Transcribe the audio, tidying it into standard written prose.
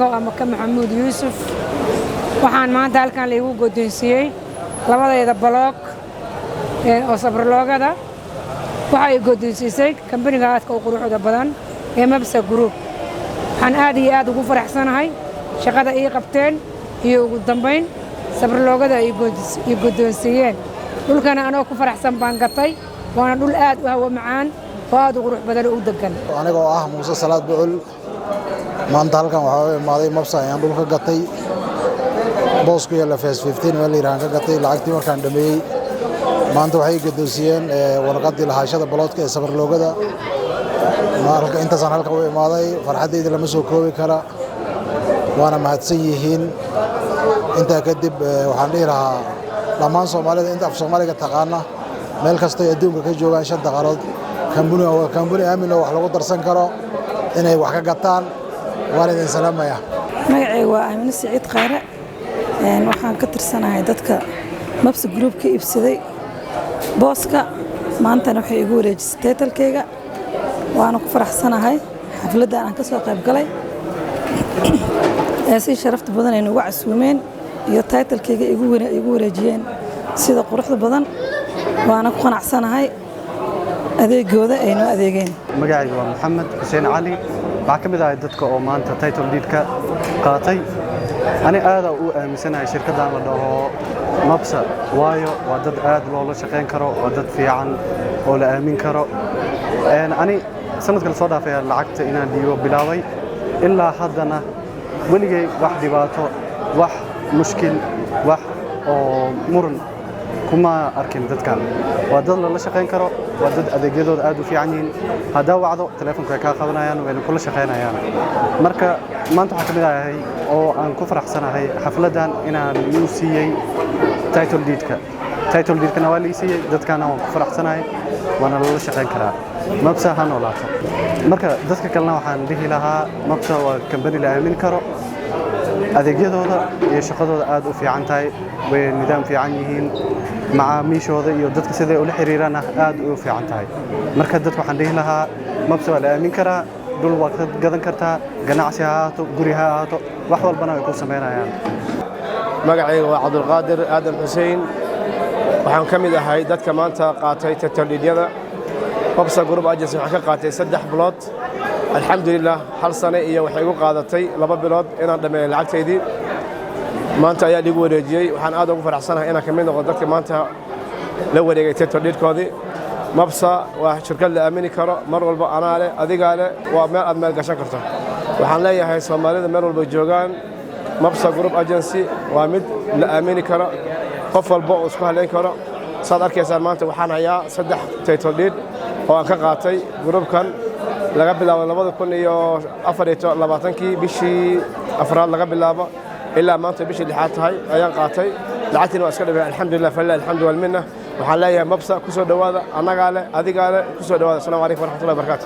Anigoo ah Maka Maxamuud Yuusuf, waxaan maanta halkan laigu guddoonsiiyey labadayda baloog oo sabarloogada. Waxa ay guddoonsiisay kambaniga aadka u quruxda badan ee Mabsa Group. Waxaan aad iyo aad ugu faraxsanahay shaqada ii qabteen iyo ugu dambayn sabarloogada ay ii guddoonsiiyeen. Dhulkana anoo ku faraxsan baan gatay, waana dhul aad u hawo macaan oo aad u qurux badan oo u deggan. Anigoo ah Muuse Salaad Bucul, maanta halkan waxaa u imaaday Mabsa ayaan dhul ka gatay. Boos ku yaalla Phase 15 meel la yidhahan ka gatay. Lacagtii markaan dhameeyey, maanta waxay guddoonsiiyeen warqaddii lahaashada baloodka ee sabarloogada. Intaasaan halkan u imaaday. Farxaddayda lama soo koobi kara, waana mahadsan yihiin. Intaa kadib, waxaan dhihi lahaa dhammaan Soomaalida inta af Soomaaliga taqaana, meel kastoy adduunka ka joogaan, shanta qarood, kambuni waa kambuni aamin oo wax lagu darsan karo, inay wax ka gataan. Waan idin salaamaya. Magacayga waa Aamine Siciid Khayre. Waxaan ka tirsanahay dadka Mabsa Group ka iibsaday booska. Maantana waxay igu wareejisay title-kayga, waana ku faraxsanahay xafladdan aan ka soo qayb galay ee si sharafta badan ay noogu casuumeen iyo title-kayga igu wareejiyeen sida quruxda badan. Waana ku qanacsanahay adeegooda ay noo adeegeen. Magacayga waa Maxamed Xuseen Cali. Waxaa ka mid ahay dadka oo maanta title deed-ka qaatay. Ani aada u aaminsanahay shirkaddan la dhaho Mabsa, waayo waa dad aad loola shaqayn karo, waa dad fiican oo la aamin karo. Ani sanadka la soo dhaafaya lacagta inaan dhiibo bilaabay, ilaa haddana weligay wax dhibaato, wax mushkil, wax oo muran kuma arkin. Dadkan waa dad lala shaqayn karo, waa dad adeegyadooda aad u fiican yihiin. Haddaa wacdo, telefonka way kaa qabanayaan, wayna kula shaqaynayaan. Marka maanta waxaa ka mid ahay oo aan ku faraxsanahay xafladdan inaan iu siiyey title deed-ka. Title deed-kana waa lii siiyey, dadkana waan ku faraxsanahay, waana lala shaqayn karaa. Mabsa ha noolaato. Marka dadka kalena waxaan dhihi lahaa, Mabsa waa kambani la aamin karo, adeegyadooda iyo shaqadooda aad u fiican tahay, way nidaam fiican yihiin, macaamiishooda iyo dadka siday ula xiriiraanna aad u fiican tahay. Marka dadka waxaan dhihi lahaa, Mabsa waa la aamin karaa, dhul waa ka gadan kartaa, ganacsi ha ahaato, guri ha ahaato, wax walbana way ku samaynayaan. Magacayga waa Cabdulqaadir Aadan Xuseen. Waxaan ka mid ahay dadka maanta qaatay title deed-yada Mabsa Group Agency. Waxaan ka qaatay 3 bilood. Alxamdulilah, hal sane iyo waxay igu qaadatay 2 bilood inaan dhammeeyo lacagtaydii. Maanta ayaa liigu wareejiyey. Waxaan aad ugu faraxsanahay inaan ka mid noqdo dadka maanta la wareegay title deed-koodii. Mabsa waa shirkad la aamini karo. Mar walba anaa leh, adigaa leh, waa meel aad meel gashan karto. Waxaan leeyahay Soomaalida meel walba joogaan, Mabsa Group Agency waa mid la aamini karo, qof walba oo isku halayn karo. Saad arkaysaan, maanta waxaan hayaa saddex title deed oo aan ka qaatay group-kan laga bilaabo 2024-kii bishii afraad laga bilaabo ilaa maanta bishii lixaad tahay ayaan qaatay. Lacagtiina waa iska dhibay. Alxamdulilah, falilah alxamdu walminna. Waxaan leeyahay, Mabsa ku soo dhowaada. Annagaa leh, adigaa leh, ku soo dhowaada. Assalamu calaykum waraxmatullahi wabarakatu.